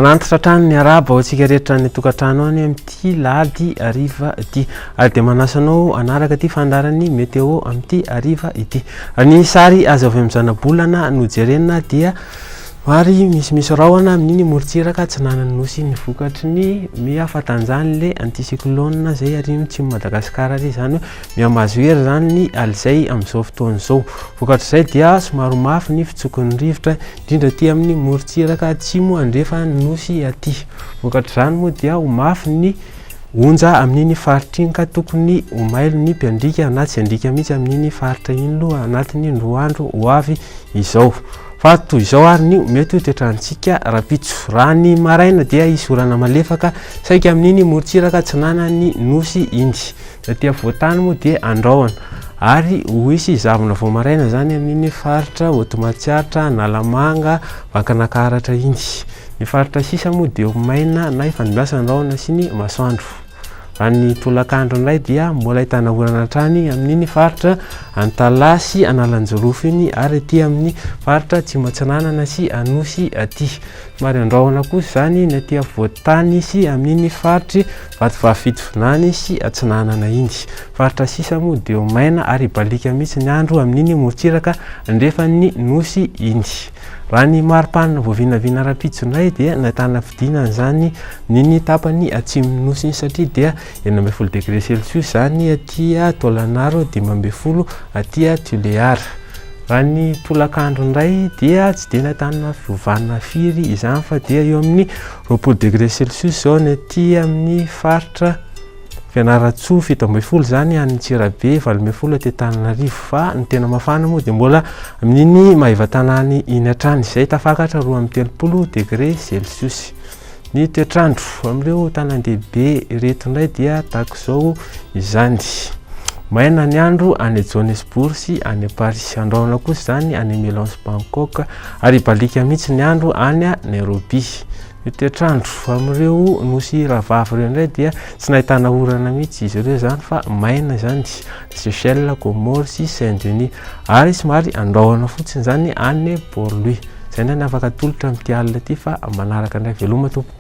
Manantitra hatrany ny arahaba ho antsika rehetra any an-tokantrano any amin'ity lahady hariva ity. Ary dia manasa anao hanaraka ity fandaharan'ny météo amin'ity hariva ity. Ny sary azo avy amin'ny zanabolana no jerena dia ary misimisy rahona amin'iny morontsiraka atsinanan'ny nosy iny vokatry ny miha-fatanjahan'ilay anticyclone izay ary atsimon'i Madagasikara ary izany hoe mihamahazo hery izany ny alizay amin'izao fotoana izao. Vokatr'izay dia somary mafy ny fitsokin'ny rivotra indrindra aty amin'ny morontsiraka atsimo andrefan'ny nosy aty. Vokatr'izany moa dia ho mafy ny onja amin'iny faritra iny ka tokony ho mailo ny mpiandriaka na tsy andriaka mihitsy amin'iny faritra iny aloha anatin'ny roa andro ho avy izao. Fa toy izao ary ny mety ho toetrantsika rahampitso. Raha ny maraina dia hisy orana malefaka saika amin'iny morontsiraka atsinanan'ny nosy iny. Ny aty afovoan-tany moa dia andrahona ary ho hisy zavona vao maraina izany amin'iny faritra Haute Matsiatra, Analamanga, Vakinankaratra iny. Ny faritra sisa moa dia ho maina na hifandimbiasana ny rahona sy ny masoandro. Raha ny tolakandro indray dia mbola ahitana orana hatrany amin'iny faritra Antalaha sy Analanjirofo iny ary aty amin'ny faritra Atsimo Atsinanana sy Anosy aty. Somary andrahona kosa izany ny aty afovoan-tany sy amin'iny faritry Vatovavy Fitovinany sy Atsinanana iny. Faritra sisa moa dia ho maina ary hibaliaka mihitsy ny andro amin'iny morontsiraka andrefan'ny Nosy iny. Raha ny maripana voavinavina rahampitso indray dia nahitana fidinana izany ny tapany atsimon'ny nosy iny satria dia 16 degré celsius izany aty Taolagnaro, 15 aty Tuléar. Raha ny tolakandro indray dia tsy dia nahitana fiovana firy izany fa dia eo amin'ny 20 degré celsius izao ny aty amin'ny faritra Fianarantsoa 17 izany any Antsirabe, 18 aty Antananarivo fa ny tena mafana moa dia mbola amin'iny Maevatanàna iny hatrany izay tafakatra 32 degré celsius. Ny toetr'andro amin'ireo tanan-dehibe ireto indray dia tahaka izao izany. Maina ny andro any Johannesburg sy any Paris. Andrahona kosa izany any Milan sy Bangkok ary hibaliaka mihitsy ny andro any Nairobi. Ny toetr'andro amin'ireo nosy rahavavy ireo indray dia tsy nahitana orana mihitsy izy ireo izany fa maina izany, Seychelles, Comores sy Saint Denis ary somary andrahona fotsiny izany any Port Louis. Izay indray ny afaka atolotra amin'ity alina ity fa manaraka indray. Veloma tompoko.